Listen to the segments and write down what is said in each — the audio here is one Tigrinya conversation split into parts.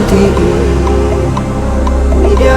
ቲቪ ሚድያ።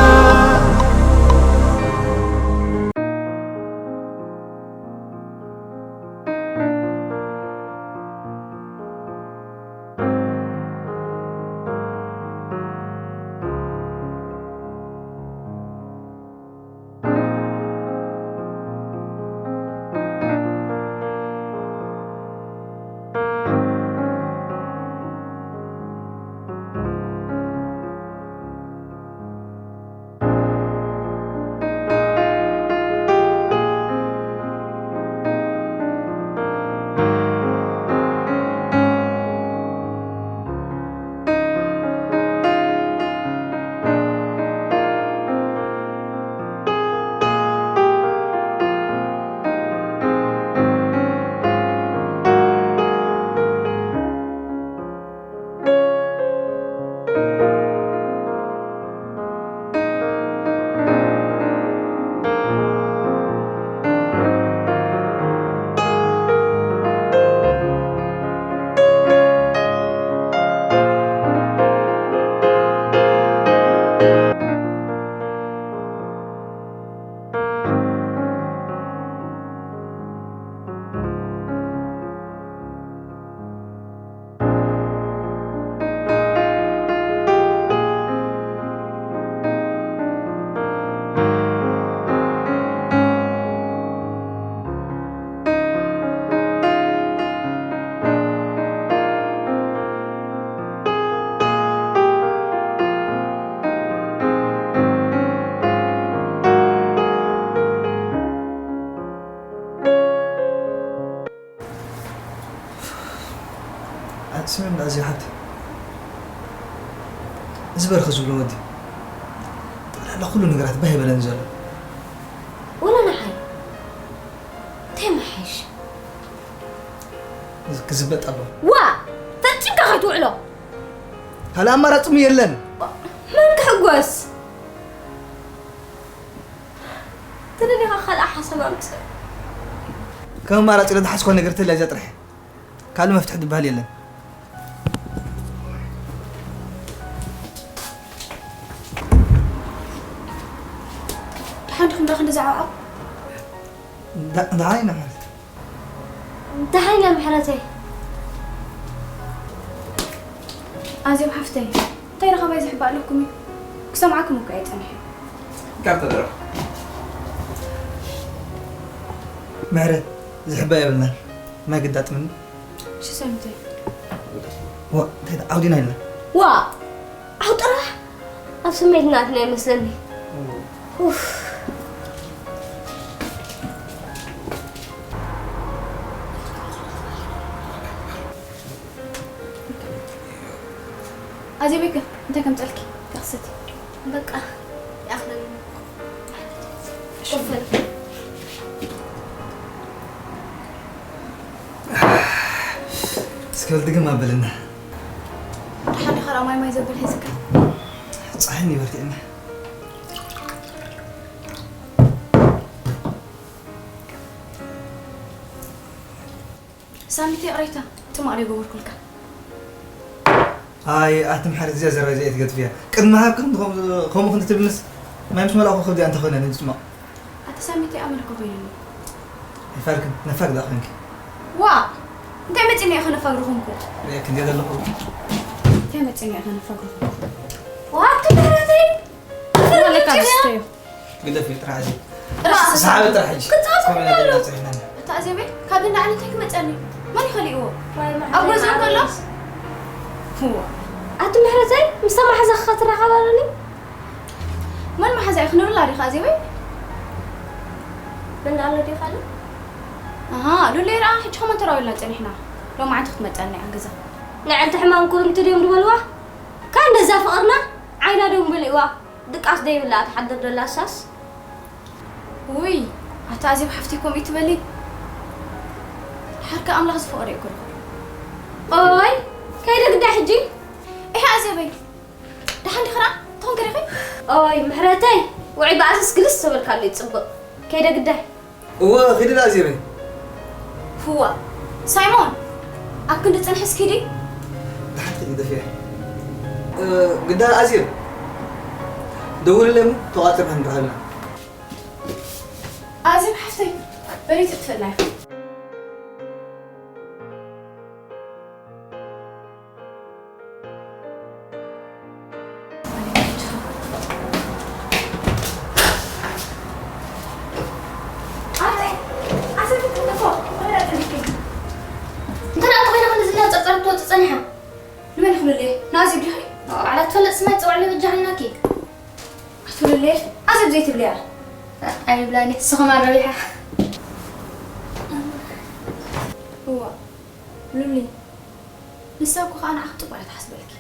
ስምዕና እዚ ሓብቲ፣ እዚ በርኸ ዝብሎ ወዲ ጠቕላላ ኩሉ ነገራት ባህ ይበለኒ ዘሎ። ወላ ንዓይ እንታይ መሓይሽ? ክዝበጥ ኣለዎ። ዋ! ፈጺምካ ከይትውዕሎ። ካልእ ኣማራጺ የለን። መን ክሕጎስ? ተደሊኻ ካልእ ሓሳብ ኣምጽእ። ከም ኣማራጺ ኢለ ዝሓዝኮ ነገር ተላ እዛ ጥራሕ። ካልእ መፍትሒ ዝበሃል የለን። ደሓን ዲኹም ዶ ክንዲ ዝዓብዓብ? ዳ-፣ ደሓን ኢና ማለት። ደሓን ኢና ምሕረተይ። ኣዜብ ሓፍተይ፣ እንታይ ረኸባይ ዝሕባእ ኣለኩም እዩ? ክሰምዓኩም እኮ እየ ጸኒሐ። ካብ ተደረኹ። ምሕረት፣ ዝሕባእ የብልናን። ማይ ግዳጥምኒ። እሺ ሰሚተይ። ዋ፣ እንታይ ደኣ ዓውዲና ኢልና? ዋ፣ ዓው ጥራሕ ኣብ ስሜት ናትና ይመስለኒ። ኡፍ። ኣዜበይ ከ እንታይ ከምጸልኪ? ክኽሰቲ። በቃ፣ ይኣኽለኒ። ኮፍ በል። እስከ በል ድግም ኣበልና። ደሓን ዲኻ? ደኣ ማይ ማይ ዘብል ሒዝካ። ጸሓይ እኒ በርቲዕና። ሳሚት ይቕሬታ፣ ጽማቕ ዶ ይገበርኩልካ? ኣይ፣ ኣቲ ምሕረት፣ እዚኣ ዘረባ እዚኣ ኣይትገድፍያ። ቅድሚ ሃብኪ ከምኡ፣ ከምኡ ክንዲ ትብልንስ፣ ማይ ምስ መላእኩ ከብዲ ኣንተ ኮይነ ንጽማቕ። ኣቲ ሳሚት ኣመል እኮ ኮይኑኒ። ኣይፋልክን፣ ነፋግ ደኣ ኮንኪ። ዋ! እንታይ መጺኒ ኢኻ ነፋግ ዝኾንኩ? ርእየኪ እንድየ ዘለኹ። እንታይ መጺኒ ኢኻ ነፋግ ዝኾንኩ? ዋ፣ ኣቲ ምሕረተይ! ወለካ ዝስተዮ። ግደፊ ጥራሕ ሕጂ። ጥራሕ ሰሓቢ ጥራሕ ሕጂ። ክጻወት ከምኡ ኢና ኣለዎ። ዘለና ጽሒፍና። ኣታ ኣዜበይ፣ ካብ ንላዕሊ እንታይ ክመጸኒ? መን ይኸሊእዎ? ዋይ፣ ኣብ ገዝኡ ከሎ? መዓረይ። እዋ። ኣቲ ምሕረተይ፣ ምስታ መሓዛኺ ክትራኸብ ኣለኒ? መን መሓዛይ ክንብል ኣሪኻ ኣዜበይ? መን ኣሎ ድዩ ካልእ? ኣሃ፣ ሉሌ ደኣ ሕጂ ከማን ተራዊልና ጸኒሕና። ሎማዓንቲ ክትመጸና እያ ገዛ። ንዕንቲ ሕማም ኩርምቲ ድዮም ዝበልዋ? ካን ደዛ ፍቕርና ዓይና ዶ ምበልእዋ? ድቃስ ደይብላ ትሓድር ደላ ሳስ። ውይ፣ ኣታ ኣዜብ ሓፍተይ ከምኡ ትበሊ? ሓርካ ኣምላኽ ዝፈቐዶ ይኩን። ኦይ፣ ከይደ ግዳ ሕጂ። እህ ኣዜበይ፣ ደሓን ዲኽራ? ትኾን ከሪኺ? ኦይ፣ ምሕረተይ፣ ውዒ በኣስስ ግልስ ተበልካለይ ጽብቕ። ከይደ ግዳይ። እወ፣ ኺዲ ደኣ ዜበይ። ህዋ፣ ሳይሞን፣ ኣብ ክንዲ ጽንሕስ ኪዲ። ደሓን ኺዲ ደፊአ። ግዳ ኣዜብ ደውልለይ እሞ ተቋጺርና ንራኸብ ኢና። ኣዜብ ሓፍተይ በለይ ትጥፍእና ኢኻ። ኣንተ ኣሰብ ትጥፎ መረጥ ልክ እንተ ደኣ ኮይና ክንዚ እናጸርጸረት ትወጽእ ጸኒሓ። ንመን ይኹንልየ? ንኣዜብ ዲኺ? ባዕላ ትፈልጥ ስማ ይጽውዕለይ በጃኽናኪ። ኣትብልለይ? ኣዜብ ዘይትብልያ? ኣይብላኒ፣ ንስኺ ማን ረቢሓ? እዋ፣ ሉሊ፣ ንሳ እኮ ኸኣ ንዓኺ ጽቡቕ እያ ትሓስበልኪ።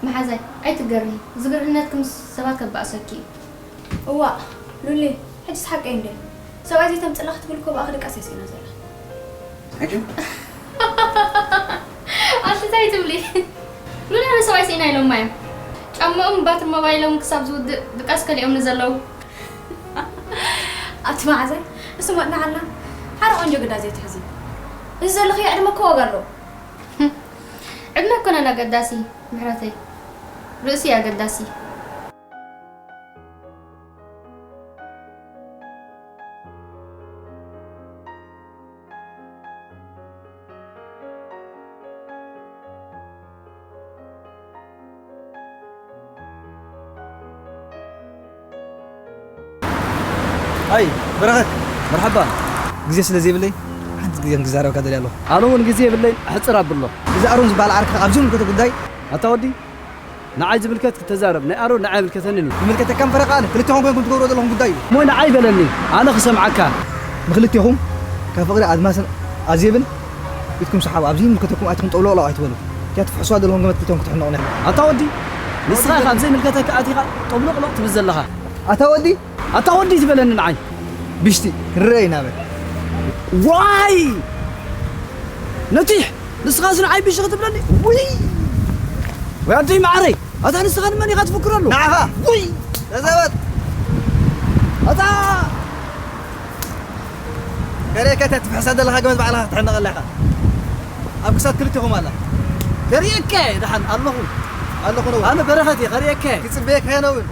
መሓዛይ፣ ኣይትገርሂ። ዝግርህነትኪ ምስ ሰባት ከባእሰኪ እዩ። እዋ፣ ሉሊ፣ ሕጂስ ሓቀይ እንደ ሰብኣይ ዘይተምጽላ ክትብል እኮ ብኣኺ ድቃስ እያ ስኢና ዘላ። ሕጂ? ኣንቲ እንታይ ትብሊ? ሉሊ፣ ኣነ ሰብኣይ ስኢና ኢሎማ እዮም። ጫማኦም ባትሪ ሞባይሎም ክሳብ ዝውድእ ድቃስ ከሊኦምኒ ዘለዉ። ኣቲ መዓዛይ፣ ንስሞት ንዓና ሓደ ቆንጆ ግዳ ዘይትሕዚ። እዚ ዘለኽዮ ዕድመ እኮ ዋጋ ኣለዎ። ዕድመ ኣይኮነን ኣገዳሲ ምሕረተይ፣ ርእሲ እዩ ኣገዳሲ። ኣይ በረኸት፣ መርሓባ። ግዜ ስለ ዘይብለይ ሓንቲ ግዜ ክዛረበካ ደልየ ኣለኹ። ኣነ እውን ግዜ የብለይን፣ ኣሕጽር ኣብሎ። እዚ ኣሮን ዝበሃል ዓርክኻ ኣብዚ ዝምልከቶ ጉዳይ ኣታ ወዲ፣ ንዓይ ዝምልከት ክተዛረብ፣ ናይ ኣሮን ንዓይ ኣይምልከተንን እዩ። ይምልከተካ እምበር ከኣ ክልቴኹም ኮይንኩም ትገብርዎ ዘለኹም ጉዳይ እዩ። እሞ ንዓይ በለኒ፣ ኣነ ክሰምዓካ። ንክልቴኹም ካብ ፍቕሪ ኣድማስን ኣዜብን ኢድኩም ሰሓቡ። ኣብዚ ይምልከተኩም ኣይትኹን ጠውሎቕሎቕ ኣይትበሉ። እቲኣ ትፍሕስዋ ዘለኹም ገመድ ክልቴኹም ክትሕነቑ። ኣታ ወዲ፣ ንስኻ ኢኻ ኣብ ዘይምልከተካ ኣቲኻ ጠውሎቕሎቕ ትብል ዘለኻ። ኣታ ወዲ፣ ኣታ ወዲ ትበለኒ ንዓይ። ብሽቲ ክንረአ ኢና በል። ዋይ! ነቲሕ! ንስኻስ ንዓይ ብሽኺ ትብለኒ? ውይ! ወይ ኣደይ መዓረይ! ኣታ ንስኻ ንመን ኢኻ ትፍክረሉ? ንዓኻ! ውይ! ተዛወጥ! ኣታ! ከርእየካ እታ ትፍሕሳ ዘለኻ ገመድ ባዕልኻ ክትሕነቐላ ኢኻ። ኣብ ክሳድ ክልቴኹም ኣላ። ከርእየካ እየ ደሓን ኣለኹ። ኣለኹ ነው። ኣነ በረኸት እየ፣ ከርእየካ እየ። ክጽበየካ እየ ነውን።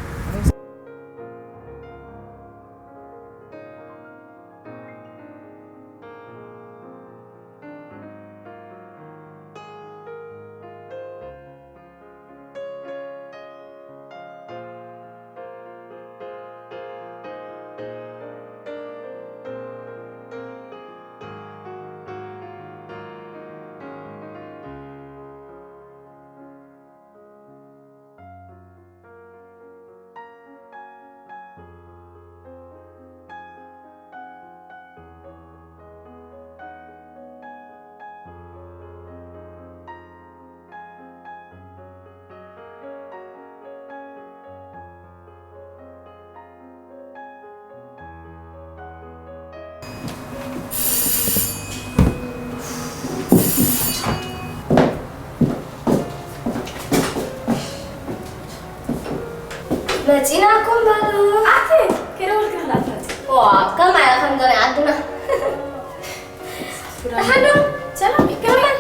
መጺናኩም በሉ። ኣቲ፣ ከይደወልክና ላትመጽ። ዋ፣ ከማይ ኢያ ከምዞ ናይ ዓድና። ደሓን ዶ? ሰላም፣ ከመይ?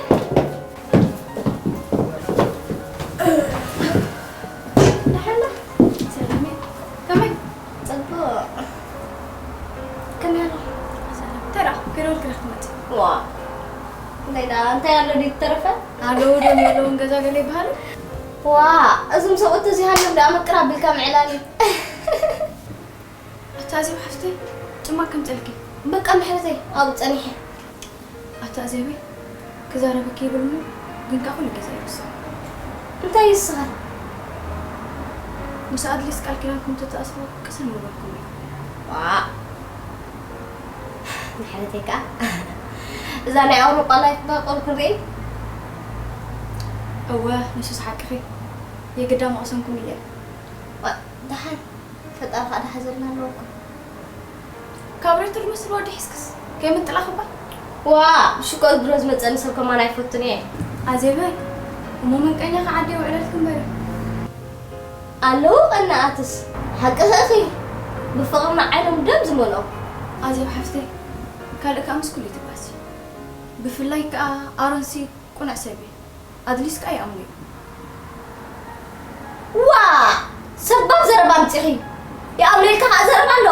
ደሓን ዶ? ሰላም እየ። ከመይ? ጽቡቕ። ከመይ ኣሎ? ሰላም። ተራ፣ ከይደወልክና ክትመጽ። ዋ። እንታይ ደኣ፣ እንታይ ኣሎ ድዩ ዝተረፈ? ኣለዉ ዶ የለውን ገዛ ገለ ይበሃሉ? ዋ፣ እዞም ሰብኡት እዚሃሎም ደኣ ምቅር ኣቢልካ ምዕላል እዩ። ኣታ ኣዜብ ሓፍተይ፣ ጽማቕ ከምጸልኪ። በቃ ምሕረተይ፣ ኣብኡ ጸኒሐ። ኣታ ኣዜበይ፣ ክዛረበኪ ይብል እሞ፣ ግን ከኣ ኩሉ ግዜ ይርስዖ። እንታይ ይስኻ? ምስ ኣድሊስ ቃል ኪዳንኩም ተተኣስሩ ቅስን ምበልኩም እዩ። ዋእ! ምሕረተይ ከኣ፣ እዛ ናይ ኣውሮጳ ላይፍ ባቆል ክንርኢ? እወ፣ ንሱስ ሓቅኺ። የግዳ መቕሰንኩም እየ። ዋእ፣ ደሓን። ፈጣሪ ኸኣ ድሓዘልና ኣለዎ እኮ። ካብ ሬቶ ዝመስል ወዲ ሒዝክስ ከይምንጥላኽ እባ። ዋእ፣ ብሽኮር ድሮ ዝመጸኒ ሰብ ከማን ኣይፈቱን እየ። ኣዜበይ፣ እሞ መንቀኛ ከዓዲ የውዕለልኪ እምበር። ኣለዉ ቀናኣትስ፣ ሓቅኺ ኢኺ። ብፍቕርና ዓይኖም ደም ዝመልኦም። ኣዜብ ሓፍተይ፣ ካልእ ከኣ ምስ ኩሉ ይትባሲ። ብፍላይ ከኣ ኣሮንሲ ቅኑዕ ሰብ እዩ። ኣድሊስ ከኣ ይኣምኖ እዩ። ዋ! ሰባብ ዘረባ ኣምጺኺ። የኣምሬልካ ከኣ ዘረባ ኣሎ።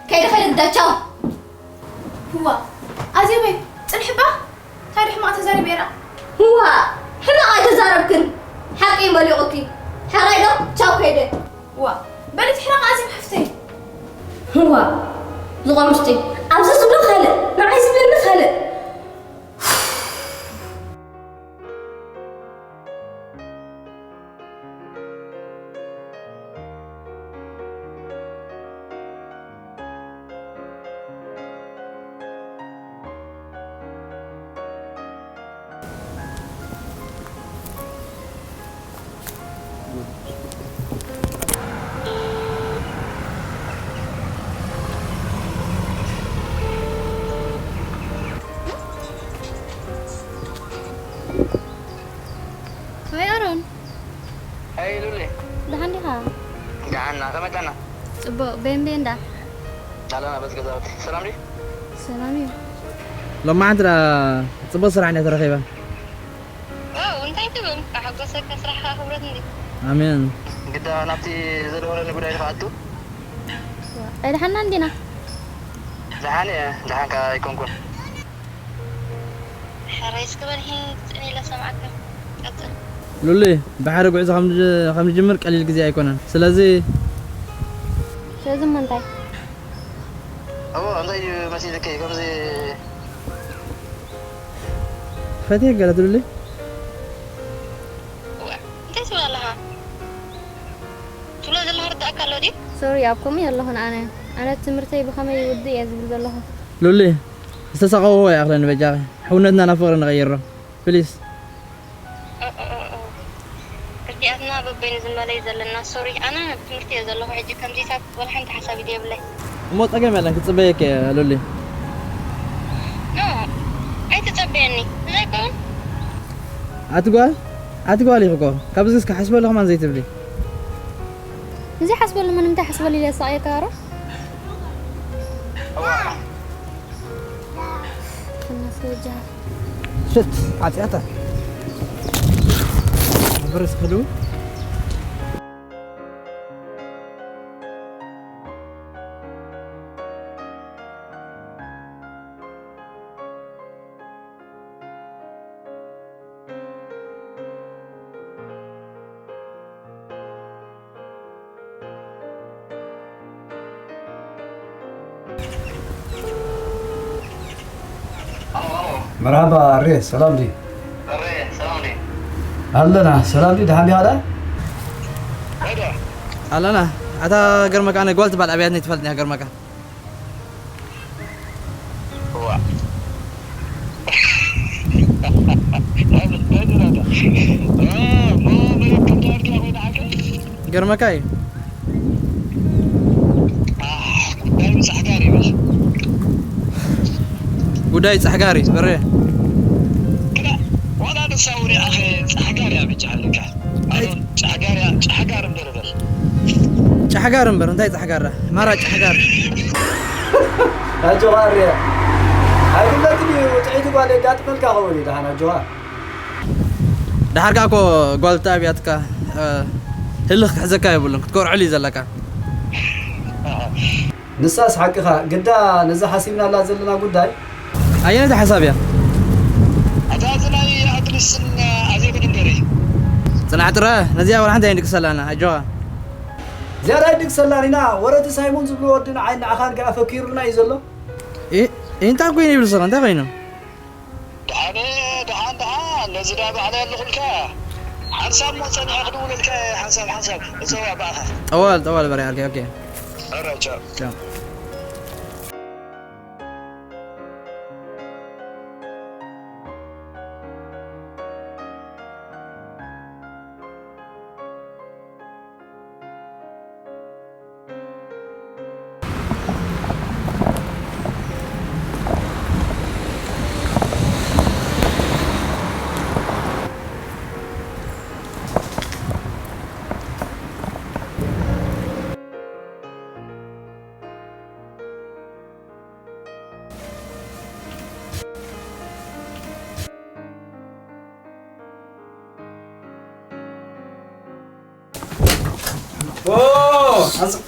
ከይደ ከይደ ግዳ ቻው። ዋ! ኣዜበይ፣ ጽንሕባ? እንታይ ደሕማቕ ተዛሪበ እየ ደኣ? ዋ! ሕማቕ ኣይተዛረብክን። ሓቂ እዩ መሊቑኪ። ሕራይ ዶ? ቻው ከይደ። ዋ! በሊ ትሕረቕ ኣዜብ ሓፍተይ። ዋ! ዝቖምሽጢ። ኣብዚ ዝብሎ ካልእ፣ ንዓይ ዝብለኒ ካልእ። ሃይ ኣሮን። ሃይ ሉሊ። ደሓን ዲኻ? ደሓና፣ ከመይ ቀና? ጽቡቕ፣ ቤን ቤን ዳ? ኣለና በዚ ገዛውቲ። ሰላም ድዩ? ሰላም እዩ። ሎማዓንቲ ደኣ ጽቡቕ ስራሕ እንድያ ተረኺባ። ዋው፣ እንታይ ትብል? ኣሐጎሰካ፣ ስራሕኻ ክብረት እንድዩ። ኣሜን። ግዳ ናብቲ ዘደወለኒ ጉዳይ ዲኻ ኣቱ? ኣይደሓንናን ዲና? ደሓን እየ፣ ደሓን ከኣ ኣይኮንኩን። ሕራይ እስኪ በል፣ ሂ፣ ስእኒ ኢለ ሰምዓካ። ቀጽል። ሉሊ፣ ብሓደ ጉዕዞ ከም ንጅ-፣ ከም ንጅምር ቀሊል ግዜ ኣይኮነን። ስለዚ ስለዚ እሞ እንታይ? እዎ፣ እንታይ እዩ መሲልኪ ከምዚ? ፈትየ ገለ ትብሊ? እዋ፣ እንታይ ትብል ኣለኻ? ትብሎ ዘለኻ ርዳእካ ኣሎ ድዩ? ሶሪ፣ ኣብ ከምኡ የለኹን ኣነ። ኣነ ትምህርተይ ብኸመይ ይውድእ እየ ዝብል ዘለኹ። ሉሊ፣ ዝተሳቐቕዎ ይኣኽለኒ በጃኺ። ሕውነትና ናብ ፍቕሪ ንቐይሮ። ፕሊስ። ኦ፣ ኦ፣ ኦ፣ ኦ። ክልቲኣትና በበይኑ ዝመለይ ዘለና። ሶሪ፣ ኣነ ኣብ ትምህርቲ እየ ዘለኹ። ሕጂ ከምዚታት ወላ ሓንቲ ሓሳብ ኢደ የብለይ። እሞ ጸገም የለን፣ ክጽበየኪ እየ፣ ሉሊ። ኖ፣ ኣይትጸበየኒ። እዚ ኣይኮን? ኣቲ ጓል፣ ኣቲ ጓል ኢኺ እኮ። ካብዚ እስከ ሓስበሉ ከማን ዘይትብሊ። እዚ ሓስበሉ፣ ምንም እንታይ ሓስበሉ ኢለ ሳቕየካ ሮ? እዋ። እናስወጃ። ሽት፣ ዓጽያታ። በረስ ክሉ። መርሃባ ኣሬ፣ ሰላም ዲ? ኣሬ፣ ሰላም ዲ? ኣለና፣ ሰላም ዲ? ደሓን ዲኻ ደኣ? ኣለና። ኣታ ገርመካ፣ ኣነ ጓል ትበሃል ኣብያትኒ ትፈልጥኒ እያ፣ ገርመካ። እዋ። ገርመካ እዩ። ጉዳይ ጻሕጋሪ በሬ። ዋላ ንሳ እውን ይኣኸ ጻሕጋሪ ኣብጃ ኣለካ። ኣይ። ጫሕጋር እያ፣ ጫሕጋር እምበር በል። ጫሕጋር እምበር፣ እንታይ ጻሕጋር? ማራ ጫሕጋር። ኣጆኻ ኣርያ። ኣይፍለጥን እዩ፣ ውጽዒት ጓል የጋጥመልካ ኸውን እዩ፣ ደሓን ኣጆኻ። ደሓር ከኣ እኮ ጓል ተኣብያትካ፣ እ፣ ህልኽ ክሕዘካ የብሉን፣ ክትኮርዐሉ እዩ ዘለካ። ንሳስ ሓቅኻ፣ ግዳ ነዛ ሓሲብናላ ዘለና ጉዳይ። ኣየነይቲ ሓሳብ እያ? ኣታ እዚ ናይ ኣድሪስን ኣዜብን እምበሪ። ጽናሕ ጥረ፣ ነዚኣ ወላ ሓንቲ ኣይንድቅሰላና፣ ኣጆኻ። ዝያዳ ኣይድቅሰላን ኢና፣ ወረ እቲ ሳይሞን ዝብሎ ወዲ ንዓይ ንዓኻን ከኣ ፈኪሩና እዩ ዘሎ። እ፣ እንታይ ኮይኑ ይብል ስኻ፣ እንታይ ኮይኑ? ደሓነ፣ ደሓን፣ ደሓን፣ ነዚ ዳ ባዕለይ ኣለኹልካ። ሓንሳብ ሞ ጸኒሐ ክድውለልካ እየ፣ ሓንሳብ፣ ሓንሳብ። እዘዋ ብኣኻ። ጠዋል፣ ጠዋል በርያ፣ ኦኬ፣ ኦኬ። ኦራይት፣ ቻው። ቻው። ኦ፣ ኣዝ-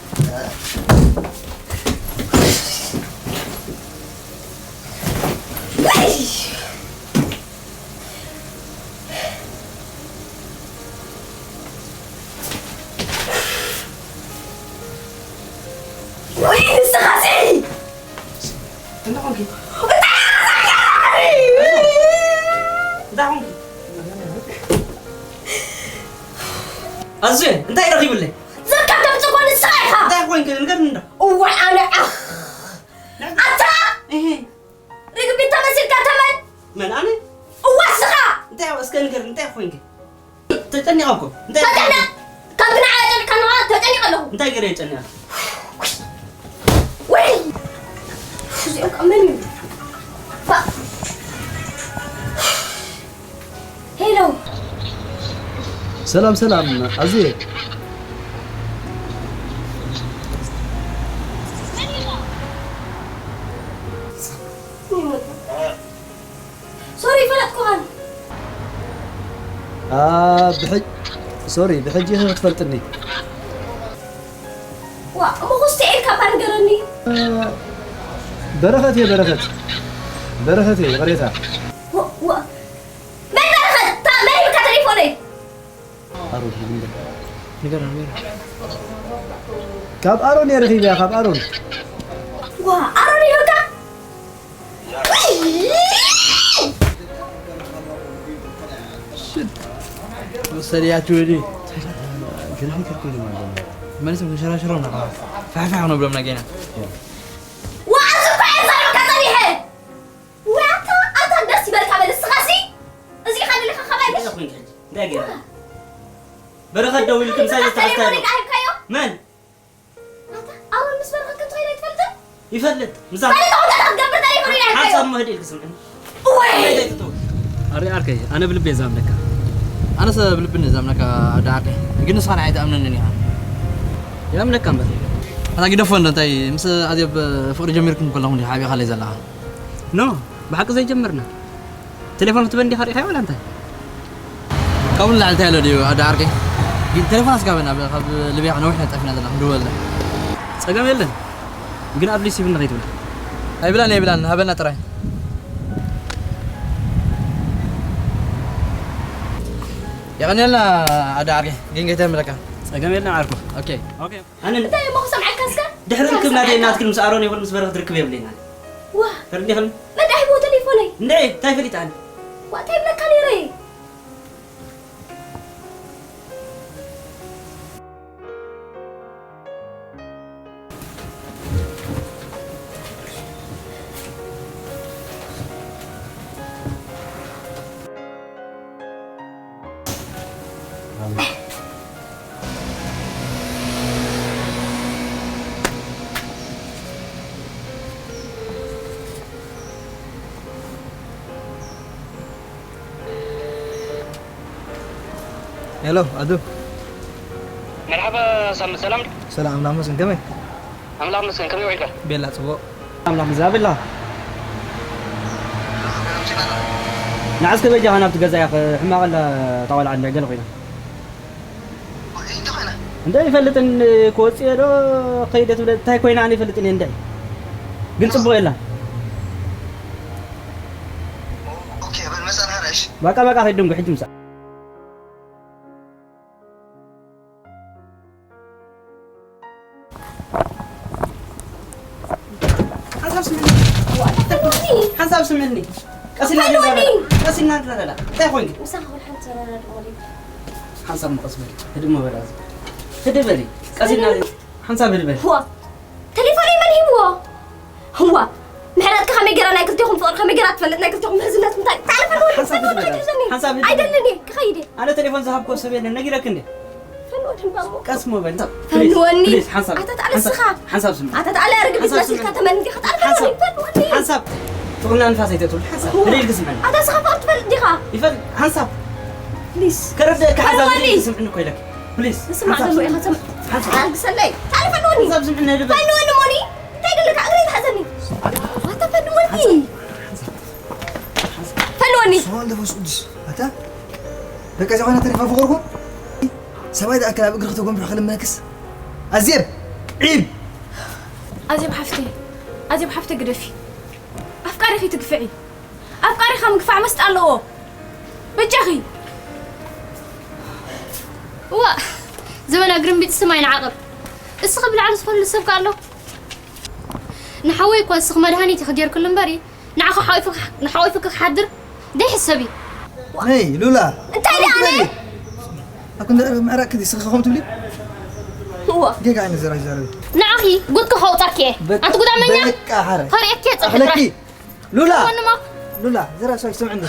ወይ ንስኻሲ! እንታይ ኾንኪ? እንታይ ኾንኪ? ኣዙ፣ እንታይ ረኺብለይ? ዘካ ተምጽእ እኮ ንስኻ ኢኻ። እንታይ ኾንኪ? ንገርኒ እንዶ። እዋይ ኣነ፣ ኣኽ። ኣታ! እህ። ርግቢት ተመሲልካ ተመን። መን፣ ኣነ? እዋ፣ ንስኻ! እንታይ፣ እስከ ንገርኒ፣ እንታይ ኾንኪ? ተጨኒቐ እኮ። እንታይ ተጨነቕ! ካብ ግናዕ ኣጨኒቕካ ንዓ ተጨኒቐ ኣለኹ። እንታይ ገይረ የጨኒቐ? ወይ! እዚኦም ከ መን እዩ? ባ-፣ ሄሎ። ሰላም፣ ሰላም፣ ኣዙየ። ሶሪ፣ ይፈለጥኩኻን። አ፣ ብሕጅ-፣ ሶሪ፣ ብሕጂ ኢኺ ክትፈልጥኒ። ዋ፣ እሞ ኹስቲ ኢልካ እባ ንገረኒ። አ፣ በረኸት እየ፣ በረኸት። በረኸት እየ፣ ይቕሬታ። ዋ፣ ዋ። መን በረኸት? ታ-፣ መን ሂብካ ተሌፎነይ? ኣሮን ይብል። ንገር፣ ንገር። ካብ ኣሮን እየ ረኺበያ፣ ካብ ኣሮን። ዋ፣ ኣሮን ይብልካ? ወሰድያችሁ ወዲ። ግን ፊክር ኮይነ ማለት ነው። መልስም ክንሸራሸሮም ኢና። ፋሕፋሕ ክንብሎም ኢና ጌና። ዋ፣ ኣብዚ እኮ እየ ዘረብካ ጸኒሐ። ወይ ኣታ፣ ኣታ ደስ ይበልካ በል እስኻሲ። እዚ ኢኻ ንልካ ከባይ እንታይ ምሽ? ኮይንካ ሕጂ? እንታይ ገይራ? በረኸት ደዊሉ ክምሳይ ተሌፎን ዝተሓዝታ ኢልካ ሂብካዮ? መን? ኣታ፣ ኣሮን ምስ በረኸት ከም ትኸይድ ኣይትፈልጥን? ይፈልጥ። ምሳ ካልእ ተኾንካ ክትገብር ተሌፎን ኢልካ ሂብካዮ? ሓንሳብ እሞ ህድእ ኢልክ ስምዕኒ። ወይ! እንታይ ዘይትትው? ኣሪ ዓርከይ፣ ኣነ ብልቢ እየ ዝኣምነካ። ኣነስ ብልቢ እየ ዝኣምነካ ኣደ ዓርከይ። ግን ንስኻ ንዓይ ኣይትኣምነንን ኢኻ። ይኣምነካ እምበር። ኣታ ግደፎ እንዶ እንታይ ምስ ኣዜብ ፍቕሪ ጀሚርኩም ከለኹ እንዲኻ ሓቢእኻለይ ዘለኻ? ኖ፣ ብሓቂ ዘይጀመርና። ቴሌፎን ክትበን ዲኻ ሪኢኻዮ ዋላ እንታይ? ካብኡ ንላዕሊ እንታይ ኣሎ ድዩ ኣደ ዓርከይ? ግን ቴሌፎን ኣስጋበና፣ ብ-፣ ካብ ልብያ ነዊሕ ኢና ጠፊና ዘለና፣ ክንድወለላ። ጸገም የለን። ግን ኣድሊስ ይብልና ከይትብላ። ኣይብላን፣ ኣይብላን፣ ሃበና ጥራይ። የቐንየልና ኣደ ዓርከይ፣ ግን ከይተምለካ። ጸገም የለን ዓርኩ። ኦኬ። ኦኬ። ኣነ እንታይ እሞ ክሰምዓካ እስከ? ድሕሪ ርክብ ናተይ ናትክን ምስ ኣሮን ይኹን ምስ በረኸት ርክብ የብለይን ኣነ። ዋ! ተረዲኽኒ? መን ደኣ ሂብዎ ተሌፎነይ? እንድዒ፣ እንታይ ፈሊጠ ኣነ? ዋ፣ እንታይ ይብለካ ነይረ? ሄሎ፣ ኣዱ። መርሓባ ሳሚ፣ ሰላም ዶ? ሰላም፣ ኣምላኽ ይመስገን። ከመይ? ኣምላኽ ይመስገን። ከመይ ውዒልካ? ቤላ፣ ጽቡቕ። ኣምላኽ ምዛ ብላ። ንዓስከ በጃኻ ናብቲ ገዛ ኢኻ፣ ሕማቕ ኣላ እታ ቆልዓ እንድዒ ገለ ኮይና። እንታይ ኮይና? እንደ ይፈልጥን ክወጽእ ዶ ከይደ ትብለ እንታይ ኮይና ኣነ ይፈልጥን እየ እንደ ግን ጽቡቕ የላ። ኦኬ፣ በል መጻና ሐረሽ። በቃ፣ በቃ፣ ከይድ ድንጉ ሕጂ ምሳ። ሓንሳብ ስምዕኒ። ሓንሳብ ስምዕኒ። ቀስ ኢልና ንረዳዳ። ቀስ ኢልና ንረዳዳ። እንታይ ኮይንኪ? ምሳኻ ወላ ሓንቲ ተረዳድእ ማለት እዩ። ሓንሳብ እሞ ቀስ በሊ። ህድእ እሞ በሊ። ህድእ በሊ። ቀስ ኢልና ሓንሳብ ህድእ በሊ። ህዋ። ቴሌፎነይ መን ሂብዎ? ህዋ። ምሕረትካ ከመይ ገይራ ናይ ክልቴኹም ፍቕሪ ከመይ ገይራ ትፈልጥ? ናይ ክልቴኹም ምሕዝነት እንታይ? ተዕልፈ ሓንሳብ ህድእ በሊ። ሓንሳብ ህድእ በሊ። ኣይደልን እየ። ክኸይድ እየ። ኣነ ቴሌፎን ዝሃብክዎ ሰብ የለን። ነጊረኪ እንዴ? ፈንወድን ባሞ። ቀስ እሞ በል። ፈንወኒ። ፕሊዝ፣ ሓንሳብ። ኣታ ተኣለ ሓንሳብ፣ ስኻ። ሓንሳብ ስምዒ። ኣታ ተኣለ ርግቢት ሓንሳብ መሲልካ ስምዒ። ተመን ዲኻ? ተኣለ ሓንሳብ። ፈንወኒ፣ ፈንወኒ። ሓንሳብ። ጥቕና ንፋስ ኣይተእትውሉ። ሓንሳብ። ኦ። ብለይ ኢልኪ ስምዕኒ። ኣታ ስኻ ፍቕሪ ትፈልጥ ዲኻ? ይፈልጥ። ሓንሳብ። ፕሊዝ። ከረድአካ ሓንሳብ ፈንወኒ። ብለይ ኢልኪ ስምዕኒ እኮ ኢለኪ። ፕሊዝ። ንስማዕ ሓንሳብ ዘሎ ስምዕኒ። ኢኻ ትሰምዕ። ሓንሳብ። ኣልግሰለይ። ተኣለ ፈንወኒ። ሓንሳብ ስምዕኒ ልበል። ፈንወኒ ሞኒ። እንታይ ደለካ? እግረይ ትሓዘኒ። ኣታ ፈንወኒ። ሓንሳብ። ሓንሳብ። ሓንሳብ። ፈንወኒ። ስብሓን መንፈስ ቅዱስ። ኣታ በቃ እዚኣ ኮይና ተሪፋ ፍቕርኩም? ሰብኣይ ዝኣክል ኣብ እግሪ ክተጎንብሑ ክልምነክስ? ኣዜብ ዒብ ኣዜብ ሓፍተይ ኣዜብ ሓፍተይ ግደፊ ኣፍቃሪኺ ትግፍዒ ኣፍቃሪኻ ምግፋዕ መስጥ ኣለዎ በጃኺ ዋ ዘበና ግርምቢጥ ስም ኣይንዓቕብ። እስኺ ብላዕሊ ዝኸሉ ሰብ ኣሎ። ንሓወይ እኳ እስኺ መድሃኒት ኢኺ ጌርክሉ እምበሪ ንዓኺ ሓቂፍኪ ክሓድር ደይሕሰብ እዩ። ነይ ሉላ እንታይ ደኣ ኣነ ኣብ ክንዲ ምዕራቅ ክዲ ስኺ ከም ትብሊ እዋ ጌጋ ዓይነት ዘራሽ ዘረቢ ንዓኺ ጉድኪ ከውጻኪ እየ። ኣንቲ ጉዳመኛ በቃ ሓረ ከርእየኪ እየ ጽፍራ ኣሕለኪ ሉላ ወንማ ሉላ ዘራሽ ሰምዕኒ